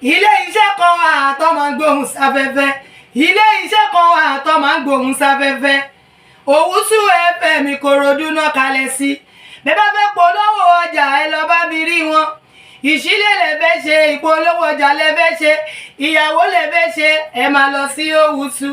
Ilé iṣẹ́ kan wà tó máa ń gbóhùn sáfẹ́fẹ́. Ilé iṣẹ́ kan wà tó máa ń gbóhùn sáfẹ́fẹ́. Òwúsù FM Ìkòròdú náà kalẹ̀ sí. Bẹ́ẹ̀ bá fẹ́ polówó ọjà, ẹ lọ bá mi rí wọn. Ìṣílẹ̀ lẹ fẹ́ ṣe, ìpolówó ọjà lẹ fẹ́ ṣe, ìyàwó lẹ fẹ́ ṣe, ẹ máa lọ sí Òwúsù.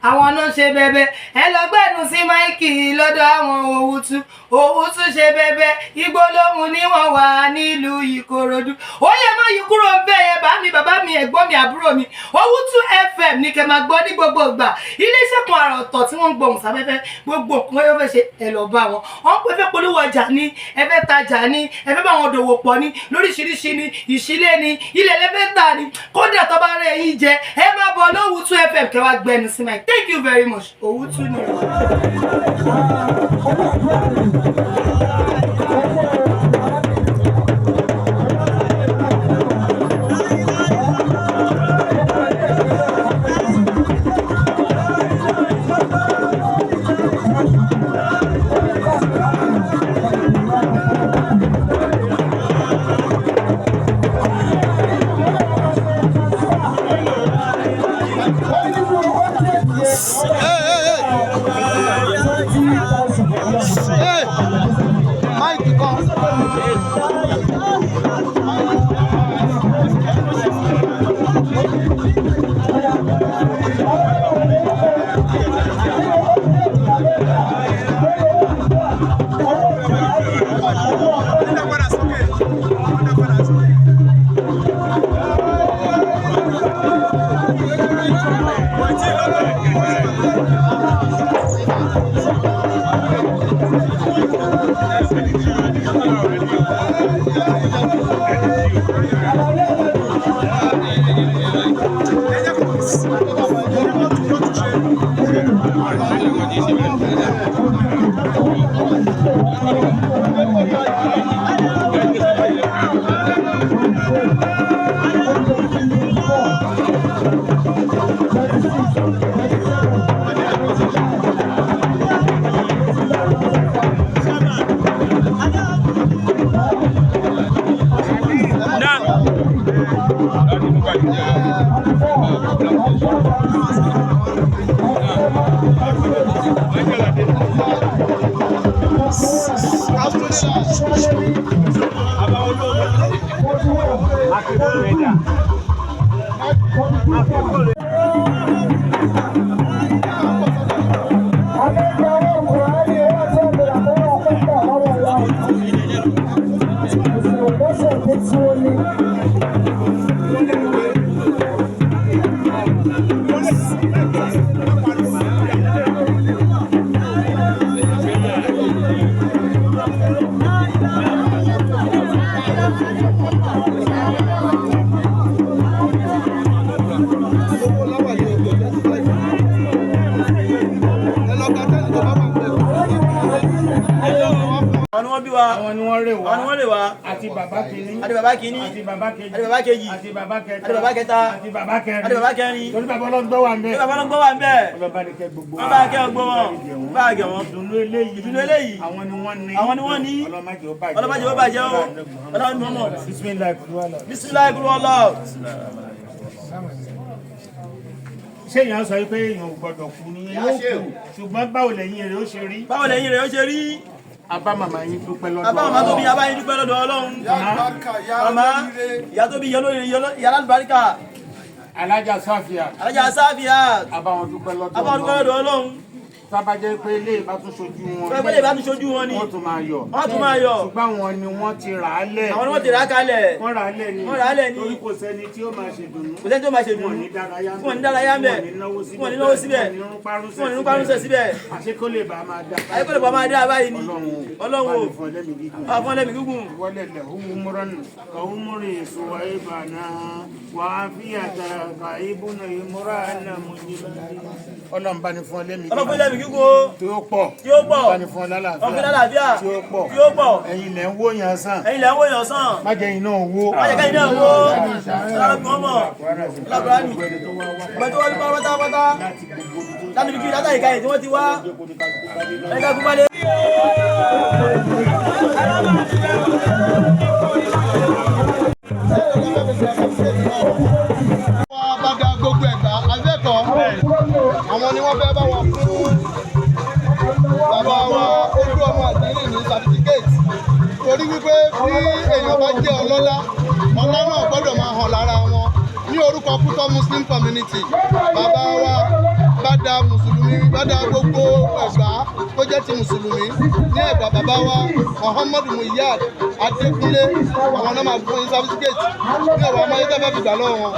Àwọn náà ṣe bẹbẹ. Ẹ lọ gbẹnu sí mic lọ́dọ̀ àwọn Òwúsù. Òwúsù ṣe bẹbẹ. Igbó lóhùn ní wọ́n wà nílùú Ìkòròdú. Ó yẹ má yí kúrò ń bẹ́ẹ̀ yẹn. Bá mi, bàbá mi, ẹ̀gbọ́n mi, àbúrò mi, Òwúsù FM ní kẹ́ máa gbọ́ ní gbogbo ìgbà. Iléeṣẹ́ kan àrà ọ̀tọ̀ tí wọ́n ń gbohùn sáfẹ́fẹ́. Gbogbo nǹkan yóò fẹ́ ṣe, ẹ lọ bá wọn. Wọ́n pẹ́ fẹ́ polówó ọjà ní, ẹ fẹ́ tajà ní, ẹ fẹ́ bá wọn dòwò pọ̀ ní lóríṣiríṣi ní, ìṣílẹ̀ ní, ilẹ̀ lẹ́fẹ́ tà ní. Kódà tó bá rẹ̀ yín jẹ, ẹ máa bọ̀ lówùtú FM kẹ́ wá gbẹnu sí mic. Thank you very much. Òwútú ni o. Hey, hey, hey. Hey, mic come. Àwọn ni wọ́n bí wa. Àwọn ni wọ́n rè wá. Àwọn ni wọ́n rè wá. Àti bàbá kìíní. Àti bàbá kìíní. Àti bàbá kejì. Àti bàbá kejì. Àti bàbá kẹta. Àti bàbá kẹta. Àti bàbá kẹrin. Àti bàbá kẹrin. Torí bàbá ọlọ́gbọ́ wà ń bẹ̀. Torí bàbá ọlọ́gbọ́ wà ń bẹ̀. Ọlọ́ba ní kẹ́ gbogbo. Wọ́n bá kẹ́ gbogbo wọn. Bá kẹ́ wọn. Ìdùnnú eléyìí. Ìdùnnú eléyìí. Àwọn ni wọ́n ní. Àwọn ni wọ́n ní. Ọlọ́mọdé ó bàjẹ́. Ọlọ́mọdé ó bàjẹ́ o. Ọlọ́mọdé mọ̀mọ́. Bismillah kúrú. Bismillah kúrú ọlọ́. Ṣé èèyàn sọ pé èèyàn ò gbọdọ̀ kú ni? Yóò kú, ṣùgbọ́n báwo lẹ́yìn rẹ̀ ó ṣe rí? Báwo lẹ́yìn rẹ̀ ó ṣe rí? Abá màmá yín dúpẹ́ lọ́dọ̀. Abá màmá tó bí, abá yín dúpẹ́ lọ́dọ̀ Ọlọ́run. Màmá ìyá tó bí, ìyá lálùbáríkà. Alájà Sáfíà. Alájà Sáfíà. Abá wọn dúpẹ́ lọ́dọ̀. Abá wọn dúpẹ́ lọ́dọ̀ Ọlọ́run. Tábà jẹ́ pé ilé ìbá tún ṣojú wọn. Pé ilé ìbá tún ṣojú wọn ni. Wọ́n tún máa yọ̀. Wọ́n tún máa yọ̀. Ṣùgbọ́n àwọn ni wọ́n ti rà á lẹ̀. Àwọn ni wọ́n ti rà á kalẹ̀. Wọ́n rà á lẹ̀ ni. Wọ́n rà á lẹ̀ ni. Torí kò sẹ́ni tí ó máa ṣèdùnnú. Kò sẹ́ni tí ó máa ṣèdùnnú. Wọ́n ní dárayá ń bẹ̀. Wọ́n ní dárayá ń bẹ̀. Wọ́n ní náwó síbẹ̀. Wọ́n ní náwó síbẹ̀. Wọ́n ní rún párúsẹ̀. Wọ́n ní rún párúsẹ̀ síbẹ̀. Àṣé kó lè bá máa dá. Àṣé kó lè bá máa dá báyìí ni. Ọlọ́run Ọlọ́run o. o. Bá ní fún ọlẹ́mìí gígùn. Bá fún ọlẹ́mìí gígùn. Wọlé lẹ̀ húmúrán kàhúmúrì ìṣòwò ìbànà wà á fi àtàkà ìbùnà ìmúra àná mọ̀jìbá. Ọlọ́run bá ní fún ọlẹ́mìí. Ọlọ́run fún ọlẹ́mìí gígùn o. Tí ó pọ̀. Tí ó pọ̀. Bá ní fún ọ lálàáfíà. Ọ̀fun lálàáfíà. Tí ó pọ̀. Tí ó pọ̀. Ẹ̀yin lẹ̀ ń wó yàn sàn. Ẹ̀yin lẹ̀ ń wó yàn sàn. Má jẹ́ iná owó. Má jẹ́ kẹ́yìn náà wó. Ọlọ́run ọmọ. Ọlọ́run gbẹ tó wá ní pátápátá. Láti fi kí látàrí káyè tí wọ́n ti wá. Ẹ̀ka kúbalẹ̀. Wọ́n bá da gbogbo Ẹ̀gbá abẹ́kọ̀ọ́, àwọn ni wọ́n fẹ́ bá wọn fún bàbá wa Olú Ọmọ Àdínì ní certificate, torí wípé bí èèyàn bá jẹ́ ọlọ́lá, ọlá náà gbọ́dọ̀ máa hàn lára wọn. Ní orúkọ Kútọ́ Muslim Community, bàbá wa bá da mùsùlùmí, bá da gbogbo Ẹ̀gbá tó jẹ́ ti mùsùlùmí ní Ẹ̀gbá, bàbá wa Muhammadu Muiyad Adékúnlé, àwọn náà máa fún yín certificate ní ọ̀rọ̀ ọmọ yìí tẹ́fẹ́ fi gbà lọ́wọ́ wọn.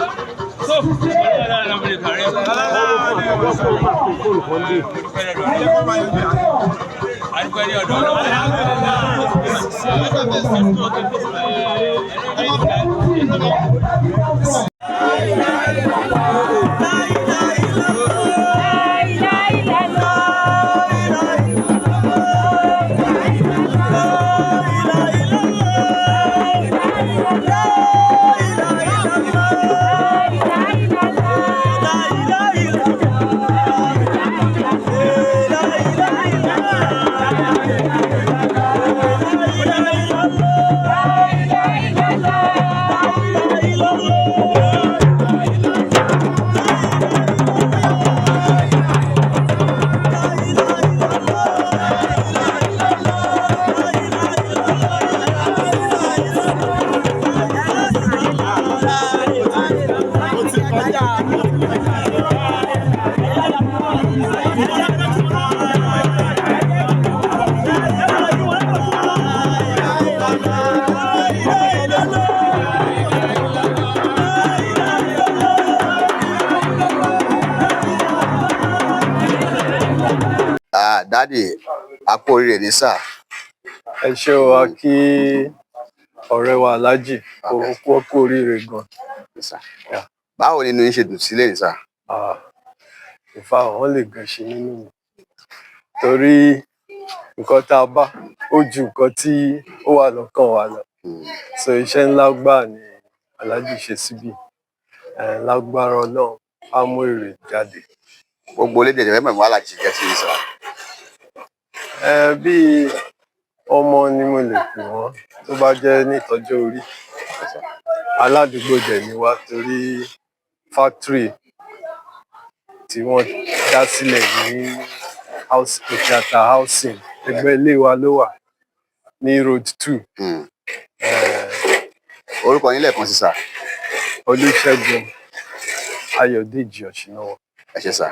Ah, daddy, a kú oríire ní sà. Ẹ ṣé o, wa kí ọ̀rẹ́ wa Alhaji kó kú oríire gan. Báwo nínú yín ṣe dùn sílẹ̀ ní sà? Ah, ìfà wọn lè gan ṣe nínú mi, torí nǹkan tá a bá ó ju nǹkan tí ó wà lọ́kàn wa lọ. So iṣẹ́ ńlá gbà ni Alhaji ṣe síbí. Lágbára Ọlọ́run, á mú èrè jáde. Gbogbo olédè ẹ̀fẹ́ mọ̀ wàhálà ti jẹ́ sí i sà. Bí ọmọ ni mo lè pè wọ́n, tó bá jẹ́ nítọ́jú orí. Aládùúgbò dẹ̀ ni wá, torí factory tí wọ́n dá sílẹ̀ ní house Òkè-Àtà housing, ẹgbẹ́ ilé wa ló wà ní road 2. Orúkọ yín lẹ́ẹ̀kan sí sà. Olúṣẹ́gun Ayọ̀dèjì Ọ̀ṣìnáwọ̀. Ẹ ṣé sà.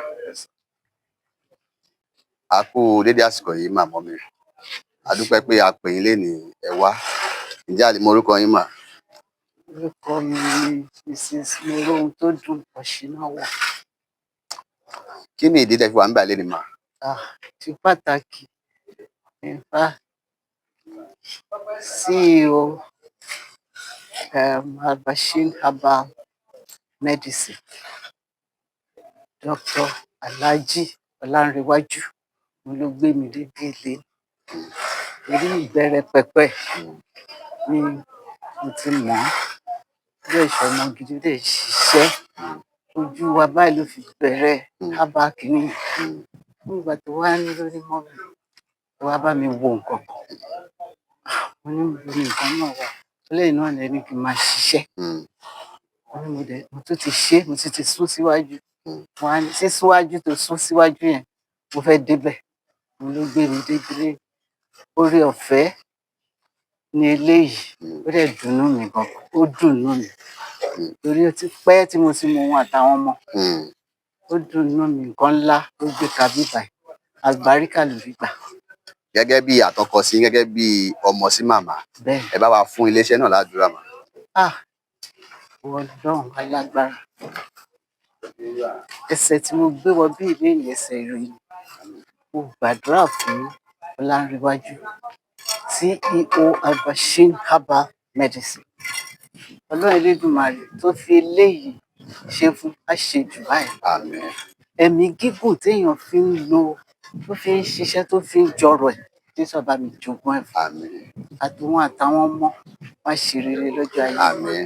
A kú dédé àsìkò yìí màmá mi. A dúpẹ́ pé a pè yín lénìí, ẹ wá. Ǹjẹ́ a lè mọ orúkọ yín mà? Orúkọ mi ni Mrs Morohuntodun Ọ̀ṣìnáwọ̀. Kí ni ìdí tẹ́ fi wà níbí lénìí mà? Ah, ti pàtàkì nípa CEO Albashin Herbal Medicine, Dr. Alhaji Ọlánrewájú, òun ló gbé mi débi ilé. Orí ìbẹ̀rẹ̀ pẹ̀pẹ̀ ni mo ti mọ̀ ọ́n. Bí ẹ̀ṣọ́ ọmọ gidi dẹ̀ ṣiṣẹ́, ojú wa báyìí ló fi bẹ̀rẹ̀ herbal kìíní. Nígbà tó wá ní lórí mọ́ mi, tó wá bá mi wo nǹkan kan. Mo ní mo ní nǹkan náà wà. Lẹ́yìn náà lẹ́ni kí n máa ṣiṣẹ́. Mo ní mo dẹ̀, mo tún ti ṣe, mo tún ti sún síwájú. Mo wá ní sísúnwájú tó sún síwájú yẹn, mo fẹ́ débẹ̀. Òun ló gbé mi débi lé. Oore ọ̀fẹ́ ni eléyìí. Ó dẹ̀ dùnnú mi gan. Ó dùnnú mi. Torí ó ti pẹ́ tí mo ti mọ òun àtàwọn ọmọ. Ó dùnnú mi, nǹkan ńlá ló gbé ka bíbàyìí. Àlùbáríkà ló rí gbà. Gẹ́gẹ́ bí àtọkọ sí, gẹ́gẹ́ bí ọmọ sí màmá, Bẹ́ẹ̀. ẹ bá wa fún iléeṣẹ́ náà ládùúrà mà. Ah, ìwọ Ọlọ́run alágbára. Ẹsẹ̀ tí mo gbé wọ bí ìlú ẹsẹ̀ ìròyìn. Mo gbàdúrà fún Ọlánrewájú, CEO Albashin Herbal Medicine. Ọlọ́run Elédùmarè tó fi eléyìí ṣe fún á ṣe jù báyìí. Àmín. Ẹ̀mí gígùn téèyàn fi ń lo, tó fi ń ṣiṣẹ́, tó fi ń jọrọ̀ ẹ̀, Jésù bá mi jogún ẹ̀ fún. Àmín. Àtòun àtàwọn ọmọ wá ṣe rere lọ́jọ́ ayé. Àmín.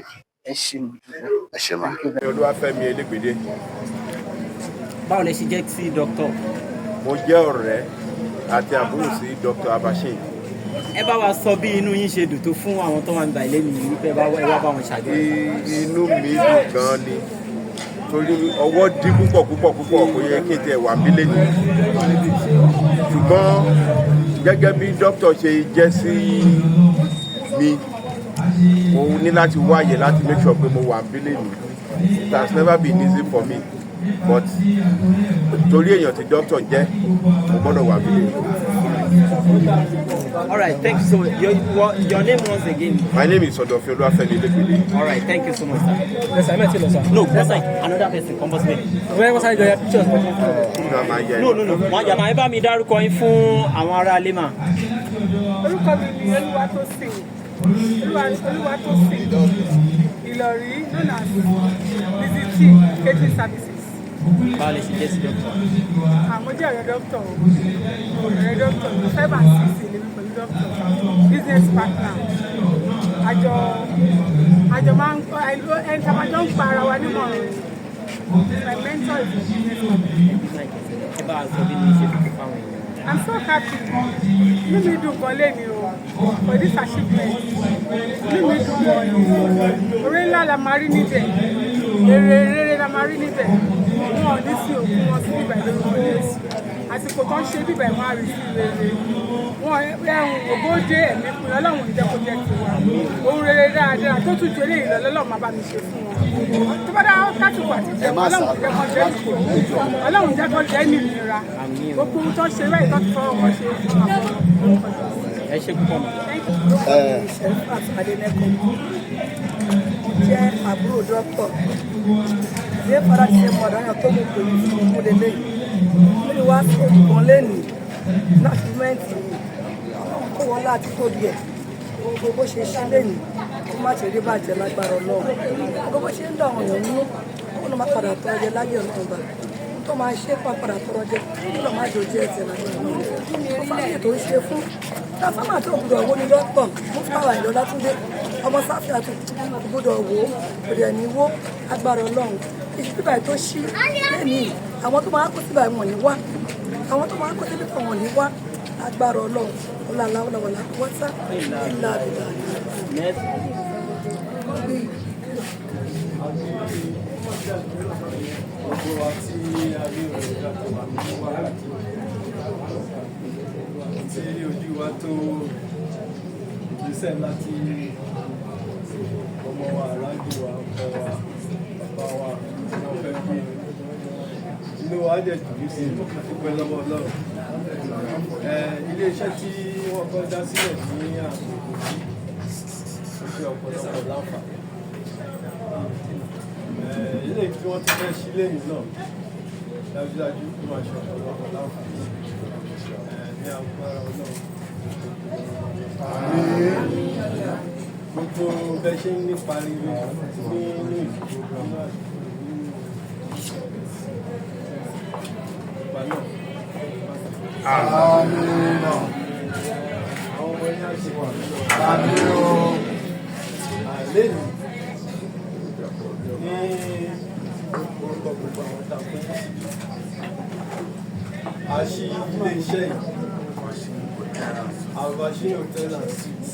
Ẹ ṣé, mo dúpẹ́. Ẹ ṣé mà. Thank you very Olúwafẹ́mi Elégbèdé. Báwo lẹ ṣe jẹ́ sí dókítà? Mo jẹ́ ọ̀rẹ́ àti àbúrò sí Dr. Abashin. Ẹ bá wa sọ bí inú yín ṣe dùn tó fún àwọn tó wà ń gba ilé mi wípé ẹ wá bá wọn ṣàjọyọ̀. Inú mi dùn gan ni, torí ọwọ́ dín púpọ̀ púpọ̀ púpọ̀. Kò yẹ kí n tẹ̀ wá nílé ni, ṣùgbọ́n gẹ́gẹ́ bí dókítà ṣe jẹ́ sí mi, mo ní láti wáyè láti make sure pé mo wà nílé ni. It has never been easy for me, but torí èèyàn tí dókítà jẹ́, mo gbọ́dọ̀ wà nílé ni. All right, thank you so much. Your name once again? My name is Odofin Olúwafẹ́mi Elegbede. All right, thank you so much, sir. Yes, sir. Ẹ ti lọ, sir. No, one side, another person, come first me. Wẹ́n wọ́n sáré jọ ya pictures. No, no, no. Wọ́n jàmá, ẹ bá mi dárúkọ yín fún àwọn ará ilé mà. Orúkọ mi ni Olúwatósìn Olúwatósìn Ìlọrí, known as Lizzy T Catering Services. Báwo lè ṣe jẹ́ sí dókítà? Àwọn jẹ́ ọ̀rẹ́ dókítà o, ọ̀rẹ́ dókítà 5 and 6 lèmi pẹ̀lú dókítà, business partner. Àjọ máa ń ẹni tí a máa jọ ń pa ara wa nímọ̀ràn. My mentor is my business partner. Ẹ bá wa sọ bí mi ṣe dùn tó fáwọn èèyàn. I'm so happy. Inú mi dùn gan léni o for this achievement. Inú mi dùn gan ni. Oore ńlá la máa rí níbẹ̀. Èrè rere la máa rí níbẹ̀. Wọn ò ní sí òkú wọn sí bíbá ìlú Jésù. Àsìkò tó ń ṣe bíbá ìwọ̀n àrí sí rere. Wọn ẹ̀hún ògódé ẹ̀mí pinnu Ọlọ́run ò ní jẹ́ kó jẹ́ tiwa. Ohun rere dáadáa tó tún ju eléyìí lọ lọ́lọ́run máa bá mi ṣe fún wọn. Tó bá dá kásìkò àti jẹun, Ọlọ́run ò jẹ́ kó jẹ́ nìkan. Ọlọ́run jẹ́ kó jẹ́ ní ìnira. Gbogbo ohun tó ń ṣe báyìí tó ti fọwọ́ wọn ṣe fún àwọn orúkọ Jésù. Ẹ ṣe púpọ̀ mọ́. Sherifat Adeneko. Mo jẹ́ àbúrò dọ́kítọ̀. Ṣé fara ti ṣe mọ̀ọ́dá yàn tó mú pè mí fún mú lélẹ̀? Lórí wá sí òkùnkàn lẹ́nìí ní achievement mi. Ọlọ́run kó wọlé àti tóbi ẹ̀. Gbogbo bó ṣe ṣe lẹ́nìí, kó má ṣe rí bàjẹ́ lágbára Ọlọ́run. Gbogbo bó ṣe ń dà àwọn èèyàn nínú, kó ló má padà tọrọ jẹ láyé Ọlọ́run bá. Tó máa ṣe é padà tọrọ jẹ, kó ló má jò jẹ́ ẹ̀jẹ̀ lágbára Ọlọ́run. Ó fáwọn ètò ń ṣe fún tafama tó gbọ́dọ̀ wo ni dọ́kítọ̀ Muftawa Ìlọlátúndé ọmọ Sáfíàtù gbọ́dọ̀ wo, kò dẹ̀ ní wó agbára Ọlọ́run. Iṣu bíbà tó ṣí lẹ́nìí, àwọn tó máa kó síbà wọn ní wá, àwọn tó máa kó síbà wọn ní wá, agbára Ọlọ́run ọlọ́láwọlá wọ́tá ìlà ìlà. Gbogbo wa tí a rí ọ̀rọ̀ ìdàpọ̀ wà ní wákàtí tí ojú wa tó ìgbésẹ̀ ńlá tí ọmọ wa, aláàjì wa, ọkọ wa, bàbá wa tí wọ́n fẹ́ gbé, inú wa dẹ̀ dùn sí i dúpẹ́ lọ́wọ́ Ọlọ́run. Iléeṣẹ́ tí wọ́n kọ́ dá sílẹ̀ ní àsìkò yìí, ó ṣe ọ̀pọ̀lọpọ̀ láǹfààní. Ilé tí wọ́n ti fẹ́ ṣí lẹ́yìn náà, dájúdájú ó máa ṣe ọ̀pọ̀lọpọ̀ láǹfààní ní agbára Ọlọ́run. Gbogbo bẹ́ ṣe ń nípa rere nínú ìlú, nínú àdúgbò, nínú ìgbà náà. Àmín. Àwọn ọmọ yẹn á ṣe wà. Àmín o. Àlẹ́yìn ní orúkọ gbogbo àwọn tá a pín síbí, a ṣí ilé iṣẹ́ yìí, Alvashin Hotel and Suites,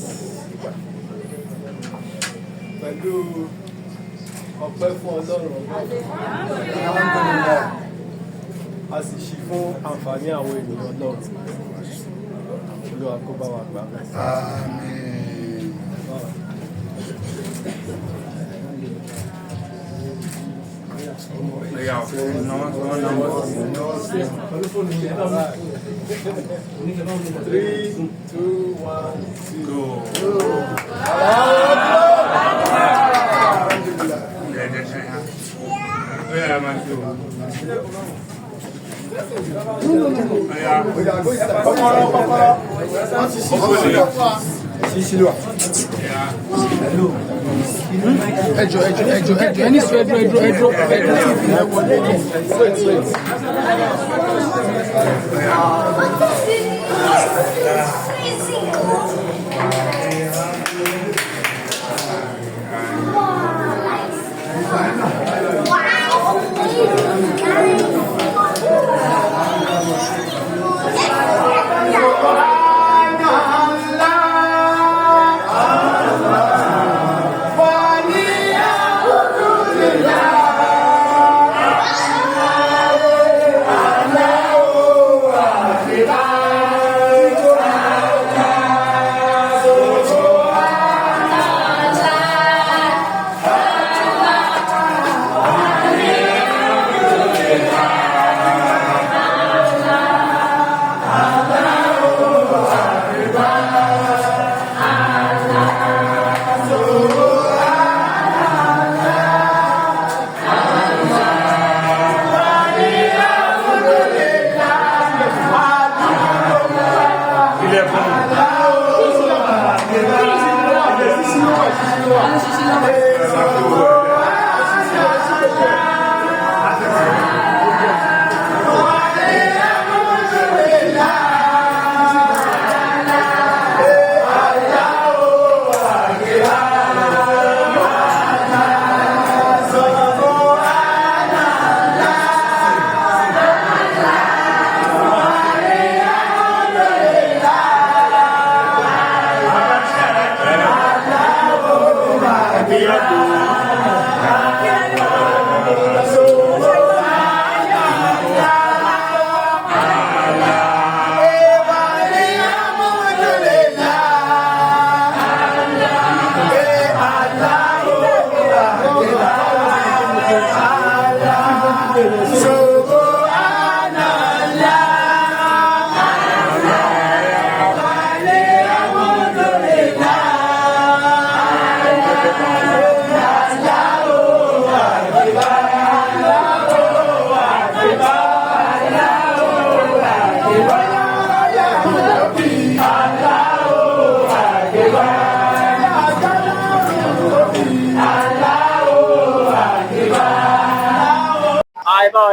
pẹ̀lú ọpẹ́ fún Ọlọ́run ọba, a sì ṣí fún àǹfààní àwọn ènìyàn náà. Olúwa kó bá wa gbà bẹ́ẹ̀. Àmín. Three, two, one, two. Go. Kọ́kọ́rọ́, kọ́kọ́rọ́. Wọ́n ti ṣí sílẹ̀ fún wa. Ṣí sílẹ̀ wa. Ẹjọ, ẹjọ, ẹjọ, ẹjọ. Ẹni sọ ẹdúró, ẹdúró, ẹdúró, ẹdúró. Wait, wait. Subhanallah.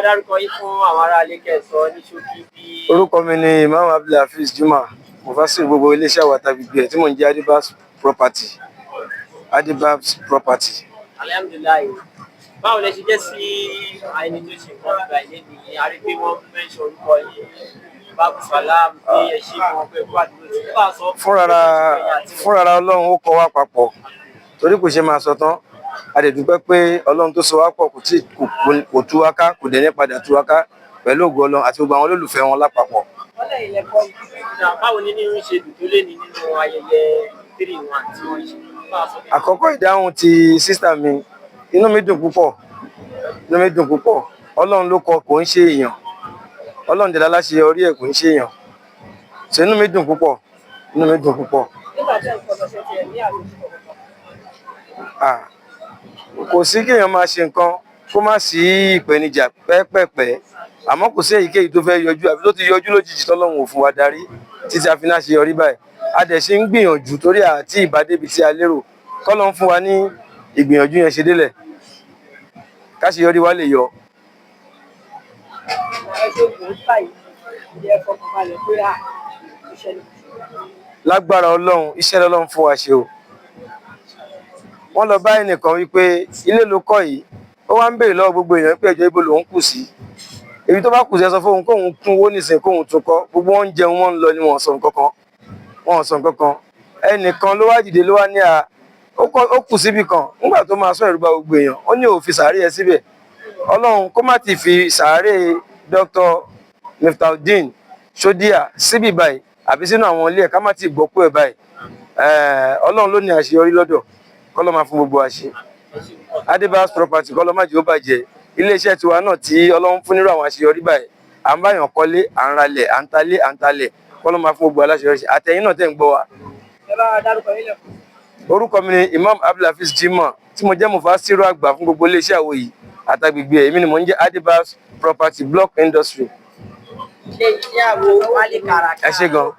dárúkọ yín fún àwọn aráalé kẹsàn ní ṣókí bí. Orúkọ mi ni Imam Abdulhafiz Juma, mufasir gbogbo iléeṣẹ́ àwọn àtàgbègbè ẹ̀ tí mò ń jẹ́ Adibabs Property, Adibabs Property. Alhamdulillahi, báwo lẹ ṣe jẹ́ sí ẹni tó ṣe nǹkan bíbá ilé ní a rí pé wọ́n mẹ́ṣọ orúkọ yín, Babu Salam, pé ẹ ṣe fún wọn pé kó àdúró tí bá a sọ. Fúnrara fúnrara Ọlọ́run ó kọ wá papọ̀ torí kò ṣe máa sọ tán. A dẹ̀ dúpẹ́ pé Ọlọ́run tó so wá pọ̀ kò tí kò tú wá ká, kò dẹ̀ ní padà tú wá ká pẹ̀lú ògo Ọlọ́run àti gbogbo àwọn olólùfẹ́ wọn lápapọ̀. Báwo ni nínú ṣe dùn tó lé ní nínú ayẹyẹ 3-in-1 tí wọ́n ṣe? Bá a sọ. Àkọ́kọ́ ìdáhùn ti sísà mi, inú mi dùn púpọ̀, inú mi dùn púpọ̀. Ọlọ́run ló kọ, kò ń ṣe èèyàn. Ọlọ́run dẹ̀ láláṣeyọrí ẹ̀, kò ń ṣe èèyàn. So inú mi dùn púpọ̀, inú mi dùn púpọ̀. Nígbà tí ẹ̀ ń kọ́ lọ ṣe tiẹ̀ ní àdójúkọ kankan? Ah, kò sí kéèyàn máa ṣe nǹkan kó má sí ìpèníjà pẹ́pẹ̀pẹ́, àmọ́ kò sí èyíkéyìí tó fẹ́ yọjú àbí tó ti yọjú lójijì tọ́lọ́run ò fún wa darí títí a fi náà ṣe yọrí báyìí. A dẹ̀ ṣe ń gbìyànjú torí àti ìbádébi tí a lérò kọ́lọ́run fún wa ní ìgbìyànjú yẹn ṣe délẹ̀ káṣeyọrí wa lè yọ. Ẹ ṣe wò ó báyìí, ẹ fọkàn balẹ̀ pé à iṣẹ́ ni. Lágbára Ọlọ́run, iṣẹ́ lọ́lọ́run fún wa ṣe o. Wọ́n lọ bá ẹnìkan wípé ilé ló kọ́ yìí, ó wá ń béèrè lọ́wọ́ gbogbo èèyàn pé ẹjọ́ ibo lòun kù sí. Èyí tó bá kù sí, ẹ sọ fóun kóun kún owó nísìnyí kóun tún kọ́. Gbogbo wọn ń jẹun, wọn ń lọ ni wọn ò sọ nǹkan kan, wọn ò sọ nǹkan kan. Ẹnìkan ló wá dìde ló wá ní à ó kù síbì kan. Nígbà tó máa sọ, ẹ̀rù bà gbogbo èèyàn. Ó ní òfin sàárè ẹ síbẹ̀. Ọlọ́run kó má ti fi sàárè Dr. Miftaudeen Shodiya síbì báyìí àbí sínú àwọn ilé ẹ̀, ká má ti gbọ́ pé ẹ̀ báyìí. Ọlọ́run ló ní àṣeyọrí lọ́dọ̀, kọ́ ló máa fún gbogbo àṣẹ. Adibabs Property, kọ́ ló má jẹ́ ó bàjẹ́. Iléeṣẹ́ tiwa náà tí Ọlọ́run fún nírú àwọn àṣeyọrí báyìí, à ń báyàn kọ́lé, à ń ralẹ̀, à ń talé, à ń talẹ̀, kọ́ ló máa fún gbogbo aláṣeyọrí ṣe, àtẹ̀yìn náà tẹ̀ ń gbọ́ wa. Ẹ bá wa dárúkọ yín lẹ́kọ̀ọ́. Orúkọ mi ni Imam Abdulhafiz Jimoh, tí mo jẹ́ mufasiru àgbà fún gbogbo iléeṣẹ́ àwọ̀ yìí àtàgbègbè ẹ̀. Èmi ni mò ń jẹ́ Adibabs Property Block Industry. Ilé iṣẹ́ àwo wálé kàràkà. Ẹ ṣé gan.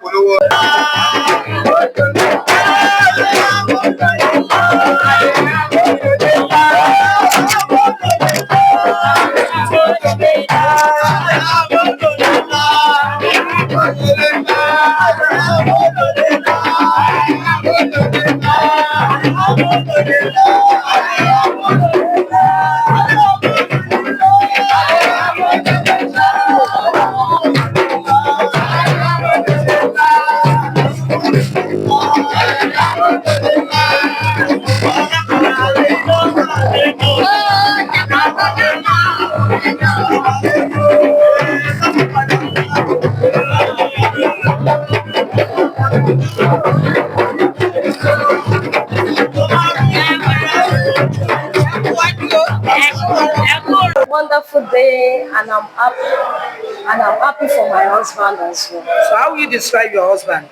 Wonderful day, and I'm happy, and I'm happy for my husband as well. So how will you describe your husband?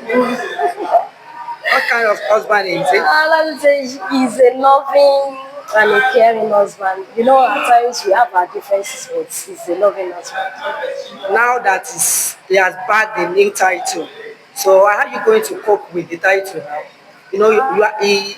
What kind of husband is he? Let me say he's a loving and a caring husband. You know, at times we have our differences, but he's a loving husband. Now that he has bagged the new title, so how are you going to cope with the title now? You know, you are he,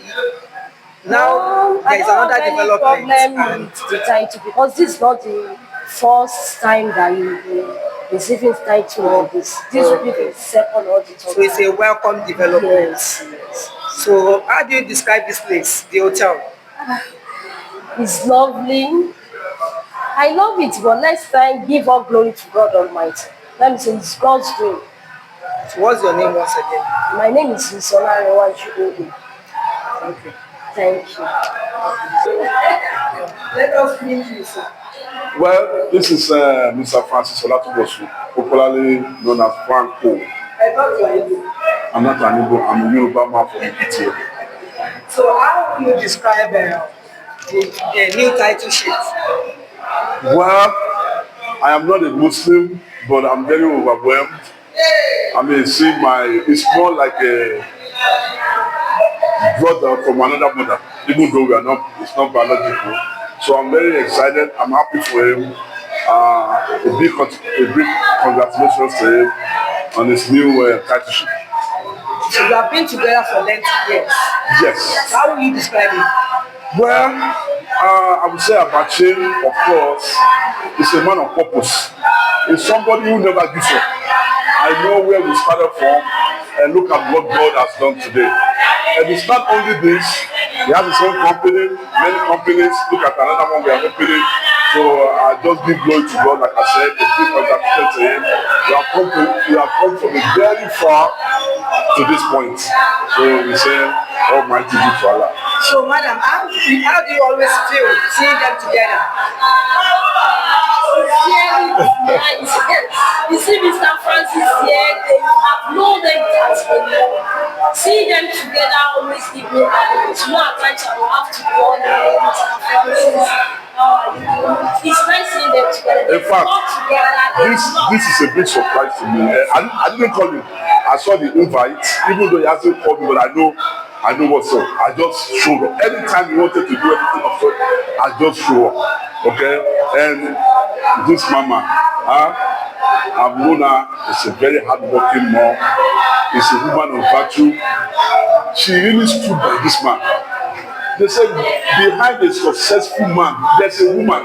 now I there is don't another have any development. problem And with the title because this is not the first time that you will be receiving title like this. This will be the second or the third so it's time. a welcome development. Yes, yes. So how do you describe this place, the hotel? It's lovely. I love it, but next time give all glory to God Almighty. Let me say it's God's doing. So what's your name once again? My name is Olarewaju Obe. Thank you. Thank you. Let us meet you, sir. Well, this is Mr. Francis Olatubosun, popularly known as Franco. I thought you were Igbo. I'm not an Igbo, I'm a Yoruba man from Ekiti. So how will you describe the new title sheet? Well, I am not a Muslim, but I'm very overwhelmed. I mean, see, it's more like a brother from another mother, even though we are not, it's not biological. So I'm very excited. I'm happy for him. A big congratulations to him on his new titleship. So you have been together for lengthy years. Yes. How will you describe it? Well, I would say Abachim, of course, is a man of purpose. He's somebody who never gives up. I know where we started from and look at what God has done today. And it's not only this, he has his own company, many companies. Look at another one we are opening. So I just give glory to God, like I said, a big congratulations to him. We have come from a very far to this point. So we say, Almighty be to Allah. So, madam, how do you always feel seeing them together? Sincerely, it's nice. You see Mr. Francis here, they have known them as for long. Seeing them together always give me happiness. You know, at times I will have to call them, "Mr. Francis, how are you doing?" It's nice seeing them together. They In fact, talk together. They this laugh. this is a big surprise to me. I didn't call him. I saw the invite, even though he hasn't called me, but I know what's up. I just showed up. Anytime he wanted to do anything of sort, I just show up. Okay? And this mama, huh? I've known her. Is a very hardworking mom. Is a woman of virtue. She really stood by this man. They said behind a successful man, there's a woman.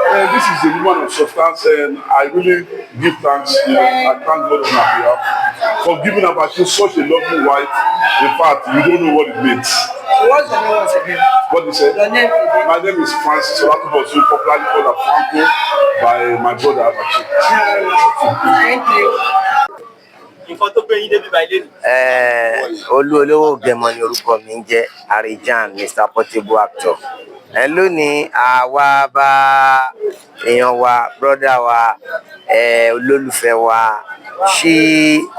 And this is a woman of substance, and I really give thanks. I thank God on her behalf for giving Abachi such a lovely wife. In fact, you don't know what it means. So what's your name once again? What do you say? Your name again? My name is Francis Olatubosun, popularly called Franco by my brother Abachi. Thank you. Nǹkan tó gbé yín débi báyìí lónìí. Olú Olówó Gẹmọ ni orúkọ mi ń jẹ́, Arijan Mr Portable actor. Lónìí, àwa bá èèyàn wa, brother wa, olólùfẹ́ wa ṣí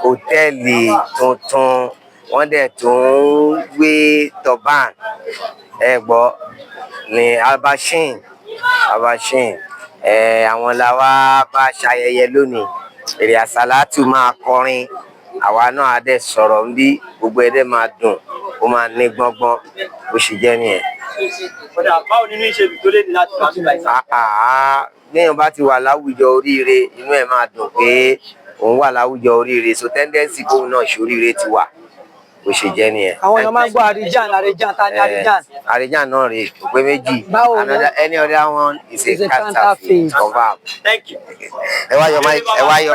hòtẹ́ẹ̀lì tuntun, wọ́n dẹ̀ tún ń gbé turban. Ẹ gbọ́ ní Abashin, Abashin, àwọn la wá bá ṣayẹyẹ lónìí. Èrè àsálàtù máa kọrin, àwa náà á dẹ̀ sọ̀rọ̀ ń bí gbogbo ẹ̀ dẹ̀ máa dùn, ó máa ní gbọ́ngbọ́n. Bó ṣe jẹ́ nìyẹn. Kódà, báwo nínú ìṣèlú tó lé ní láti wá sí báyìí? Àá, béèyàn bá ti wà láwùjọ oríire, inú ẹ̀ máa dùn pé òun wà láwùjọ oríire, so tendency kóun náà ṣoríire ti wà. Bó ṣe jẹ́ nìyẹn. Àwọn èèyàn máa ń gbọ́ Arijan, Arijan, ta ni Arijan? Arijan náà rèé, kò pé méjì. Báwo ni? Another, any other one is a Is a counterfeit. counterfeit. Confirm. Thank you. Ẹ wá yọ mic, ẹ wá yọ.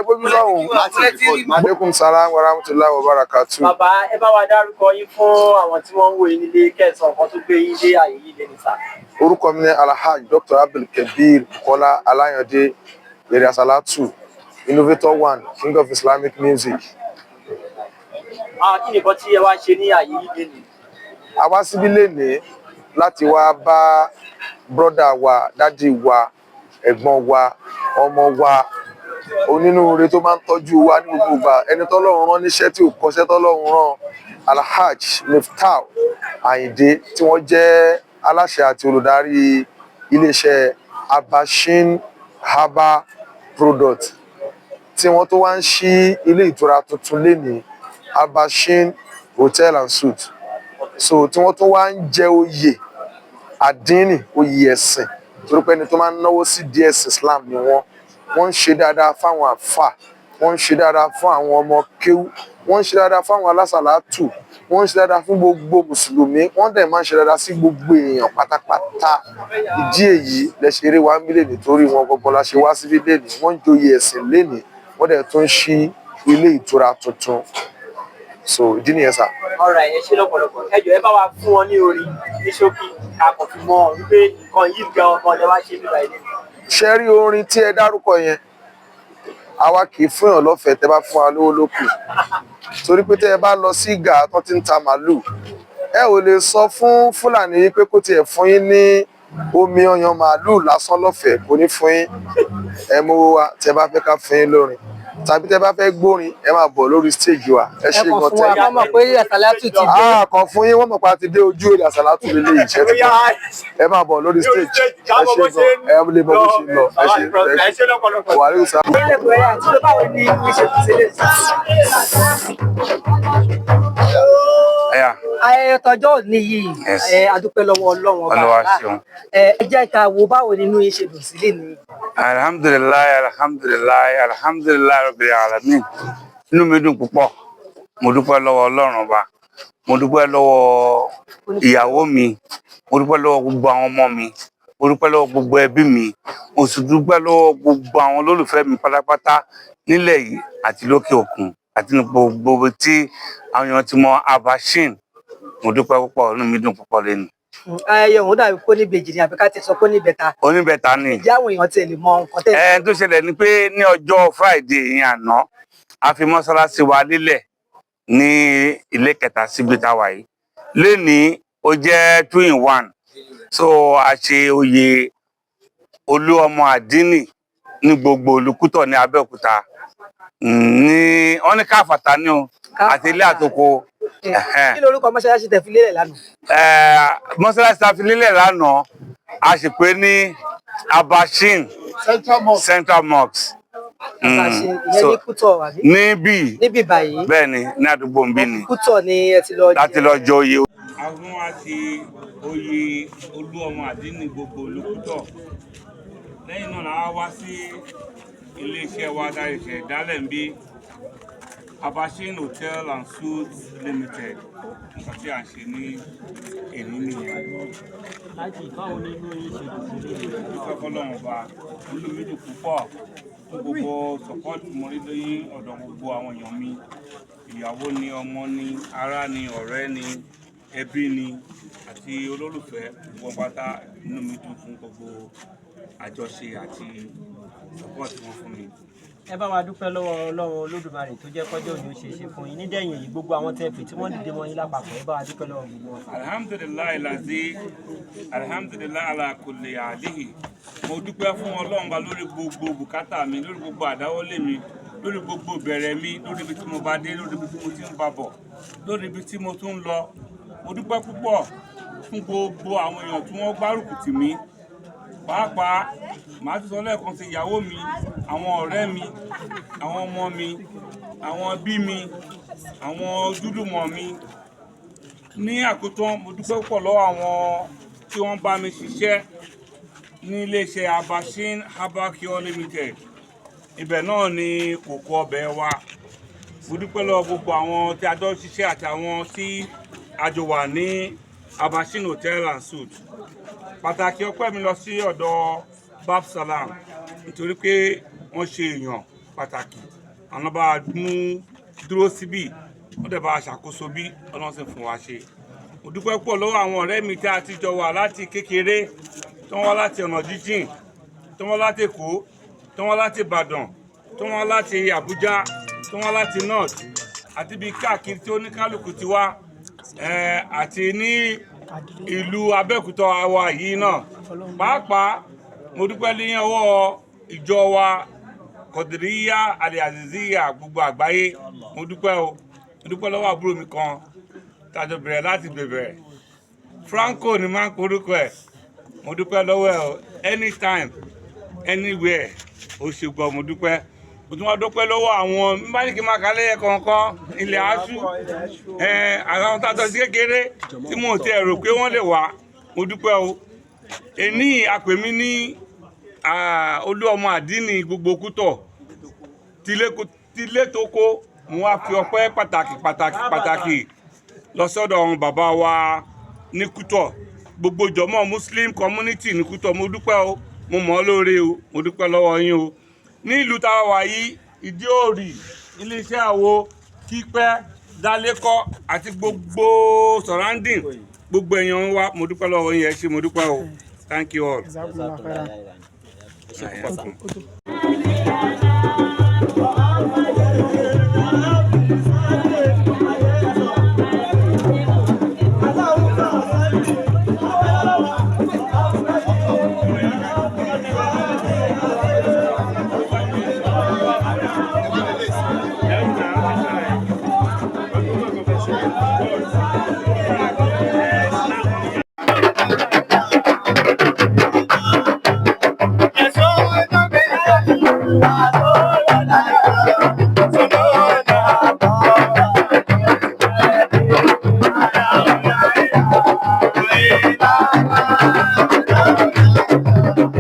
Aleykum salam wa rahmatulahi wa barakatu. Bàbá, ẹ bá wa dárúkọ yín fún àwọn tí wọ́n ń wò yín nílé, kẹsàn kan tó gbé yín dé àyè yìí lẹ́nu sá. Orúkọ mi ni Alhaj Dr. Abdulkabir Bukola Alayande Èrè Asalatu, Innovator One, King of Islamic Music. Ah, kí ni nǹkan tí ẹ wá ṣe ní àyè yìí lẹ́nu? A wá síbí lénìí láti wá bá brother wa, daddy wa, ẹ̀gbọ́n wa, ọmọ wa, onínúure tó máa ń tọ́jú wa ní gbogbo ìgbà, ẹni tọ́lọ́run rán níṣẹ́ tí ò kọṣẹ́ tọ́lọ́run rán, Alhaj Miftah Ayinde, tí wọ́n jẹ́ aláṣẹ àti olùdarí iléeṣẹ́ Abashin Herbal Product, tí wọ́n tó wá ń ṣí ilé ìtura tuntun lénìí, Abashin Hotel and Suites. So tí wọ́n tún wá ń jẹ oyè àdínì, oyè ẹ̀sìn, torí pé ẹni tó máa ń náwó sí díẹ̀ ẹ̀sìn Islam ni wọ́n. Wọ́n ń ṣe dáadáa fáwọn àfà, wọ́n ń ṣe dáadáa fún àwọn ọmọ kéwú, wọ́n ń ṣe dáadáa fáwọn alásàlátù, wọ́n ń ṣe dáadáa fún gbogbo mùsùlùmí, wọ́n dẹ̀ máa ń ṣe dáadáa sí gbogbo èèyàn pátápátá. Ìdí èyí lẹ ṣe eré wa ń bí lèní, torí wọn gbọgbọn la ṣe wá síbí lénìí. Wọ́n ń joyè ẹ̀sìn lénìí, wọ́n dẹ̀ tún ń ṣí ilé ìtura tuntun. So ìdí nìyẹn sà. Alright, ẹ ṣé lọ́pọ̀lọpọ̀. Ẹ jọ̀ọ́, ẹ bá wa fún wọn ní orin ní ṣókí, ká kàn fi mọ̀ wípé nǹkan yìí gan ọmọ lẹ wá ṣe nígbà yìí. Ṣe rí orin tí ẹ dárúkọ yẹn, àwa kì í fún èèyàn lọ́fẹ̀ẹ́. Tẹ́ bá fún wa lówó ló kù, torí pé tẹ́ ẹ bá lọ sí ìgà tó ti ń ta màálù, ẹ ò lè sọ fún Fúlàní yìí pé kó tiẹ̀ fún yín ní omi ọyàn màálù lásán lọ́fẹ̀ẹ́, kò ní fún yín. Ẹ mówó wa tẹ́ bá fẹ́ ká fún yín lórin, tàbí tẹ́ bá fẹ́ gbórin, ẹ máa bọ̀ lórí stage wa. Ẹ Ẹ ṣe kàn gan. Fún wa Tẹ́ kọ́ mọ̀ pé àsálátù ti dé. Ah, kàn fún yín, wọ́n mọ̀ pé a ti dé ojú èrè àsálátù lélẹ̀ ìṣẹ́ ti pọ̀. Ẹ máa bọ̀ lórí stage. Ẹ ṣe gan, ẹ lè mọ bó ṣe lọ. Ẹ ṣe, Ẹ ṣé lọ́pọ̀lọpọ̀. Wàhálà ìsà. Báwo ni ìṣe ti ṣe lè Ẹyà. Ayẹyẹ tọjọ́ òní yìí? Yes. Ẹ adúpẹ́ lọ́wọ́ Ọlọ́run ọba Olúwa Allah. Ṣeun. Ẹ jẹ́ ká wo báwo nínú yín ṣe dùn sílẹ̀ ní. Alhamdulillahi, alhamdulillahi, alhamdulillahi rabbil alamin. Inú mi dùn púpọ̀. Mo dúpẹ́ lọ́wọ́ Ọlọ́run ọba. Mo dúpẹ́ lọ́wọ́ ìyàwó mi, mo dúpẹ́ lọ́wọ́ gbogbo àwọn ọmọ mi, mo dúpẹ́ lọ́wọ́ gbogbo ẹbí mi, mo sì dúpẹ́ lọ́wọ́ gbogbo àwọn olólùfẹ́ mi pátápátá nílẹ̀ yìí àti lókè òkun àti ní gbogbo ibi tí àwọn èèyàn ti mọ Abashin. Mo dúpẹ́ púpọ̀, inú mi dùn púpọ̀ lẹ́nu. Ayẹyẹ òun dàbí kó ní ìbejì ni àbí ká ti sọ kó ní ìbẹta? Oníbẹ̀ta ni. Ìjà àwọn èèyàn tiẹ̀ lè mọ nǹkan tẹ̀. Ẹ tó ṣẹlẹ̀ ni pé ní ọjọ́ Friday yẹn àná, a fi mọ́ṣáláṣí wa lélẹ̀ ní ilé kẹta síbi tá a wà yìí. Lénìí ó jẹ́ two in one, so a ṣe oyè Olú Ọmọ Àdínì ní gbogbo Olùkútọ̀ ní Abẹ́òkúta. Ní wọ́n ní káfàtà ní o àti ilé àtòkò. Kí lorúkọ mọ́ṣáláṣí tẹ̀ fi lélẹ̀ lánàá? Mọ́ṣáláṣí tá a fi lélẹ̀ lánàá, a sì pè ní Abashin Central Mosque. Abashin, ìyẹn ní Kútọ̀ àbí? Níbí. Níbí báyìí. Bẹ́ẹ̀ ni, ní àdúgbò ń bí ni. Kútọ̀ ni ẹ ti lọ. Láti lọ jẹ oyè. Àwọn àti oyè Olú Ọmọ Àdínì gbogbo Olùkútọ̀. Lẹ́yìn náà la wá sí iléeṣẹ́ wa tá a ṣẹ̀ṣẹ̀ dálẹ̀ ń bí, Abashin Hotel and Suites Limited. Nǹkan tí à ń ṣe ní èní nìyẹn. Láti báwo ni inú yín ṣe dùn sí ilé? Dúpẹ́ fọlọ́run ọba, inú mi dùn púpọ̀ fún gbogbo support mo rí lóyún ọ̀dọ̀ gbogbo àwọn èèyàn mi, ìyàwó ni, ọmọ ni, ará ni, ọ̀rẹ́ ni, ẹbí ni àti olólùfẹ́, gbogbo pátá, inú mi dùn fún gbogbo àjọṣe àti support wọn fún mi. Ẹ bá wa dúpẹ́ lọ́wọ́ Ọlọ́run Olódùmarè tó jẹ́ kọjọ́ òní ó ṣe é ṣe fún yín. Nídẹ̀yìn yìí, gbogbo àwọn tẹ́ pè tí wọ́n dìde mọ́ yín lápapọ̀, ẹ bá wa dúpẹ́ lọ́wọ́ gbogbo wọn. Alhamdulilayi lazi, alhamdulilayi ala kulli alihi. Mo dúpẹ́ fún Ọlọ́run ba lórí gbogbo bùkátà mi, lórí gbogbo àdáwọ́lé mi, lórí gbogbo bẹ̀rẹ̀ mi, lórí ibi tí mo bá dé, lórí ibi tí mo ti ń bá bọ̀, lórí ibi tí mo tún ń lọ. Mo dúpẹ́ púpọ̀ fún gbogbo àwọn èèyàn tí wọ́n gbárùkù tì mí. Pàápàá màá tún sọ lẹ́ẹ̀kan sí, ìyàwó mi, àwọn ọ̀rẹ́ mi, àwọn ọmọ mi, àwọn ẹbí mi, àwọn ojúlùmọ̀ mi. Ní àkótán, mo dúpẹ́ púpọ̀ lọ́wọ́ àwọn tí wọ́n bá mi ṣiṣẹ́ ní iléeṣẹ́ Abashin Herbal Cure Limited. Ibẹ̀ náà ni kòkó ọbẹ̀ wa. Mo dúpẹ́ lọ́wọ́ gbogbo àwọn tí a jọ ń ṣiṣẹ́ àti àwọn tí a jọ wà ní Abashin Hotel and Suites. Pàtàkì ọpẹ́ mi lọ sí ọ̀dọ̀ Bab Salam, nítorí pé wọ́n ṣe èèyàn pàtàkì. Àwọn bá a mú dúró síbí, wọ́n dẹ̀ bá a ṣàkóso bí Ọlọ́run sì fún wa ṣe. Mo dúpẹ́ púpọ̀ lọ́wọ́ àwọn ọ̀rẹ́ mi tí a ti jọ wà láti kékeré, tí wọ́n wá láti ọ̀nà jíjìn, tí wọ́n wá láti Èkó, tí wọ́n wá láti Ìbàdàn, tí wọ́n wá láti Àbújá, tí wọ́n wá láti North àti ibi káàkiri tí oníkálukú ti wá, àti ní ìlú Abẹ́òkúta wa yìí náà. Pàápàá mo dúpẹ́ ní ọwọ́ ìjọ wa Kọ̀dìríyà Aliaziziya gbogbo àgbáyé. Mo dúpẹ́ o, mo dúpẹ́ lọ́wọ́ àbúrò mi kan tájọ bẹ̀rẹ̀ láti bẹ̀rẹ̀, Franco ni máa ń porúkọ ẹ̀. Mo dúpẹ́ lọ́wọ́ ẹ̀ o, anytime, anywhere, ó ṣe gbọ́, mo dúpẹ́. Mo tún wá dúpẹ́ lọ́wọ́ àwọn bá ní kí n máa kà lẹ́yẹ kọ̀ọ̀kan, ilẹ̀ aṣú ẹ̀ àwọn tájọ sí kékeré tí mo ti rò pé wọ́n lè wá, mo dúpẹ́ o. Èní àpè mi ní Olú Ọmọ Àdínì gbogbo Kútọ̀ tilé tó kó. Mo wá fi ọpẹ́ pàtàkì pàtàkì pàtàkì lọ sọ́dọ̀ àwọn bàbá wa ní Kútọ̀, gbogbo jọmọ́ Muslim community ní Kútọ̀. Mo dúpẹ́ o, mo mọ̀ ọ́ lóore o, mo dúpẹ́ lọ́wọ́ yín o. Ní ìlú tá a wà yìí, Ìdí Òrì, iléeṣẹ́ àwo Kípẹ́ Dálékọ́ àti gbogbo surrounding, gbogbo èèyàn wa, mo dúpẹ́ lọ́wọ́ yín. Ẹ ṣé, mo dúpẹ́ o. Thank you all. Thank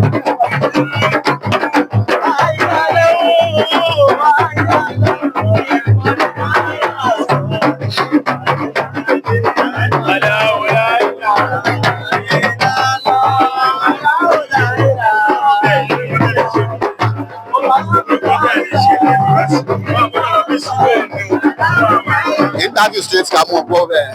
you. Interview straight ká mú gbọ́ bẹ́ẹ̀.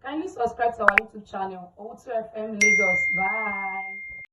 Kindly subscribe to our YouTube channel, O2 FM Lagos. Bye.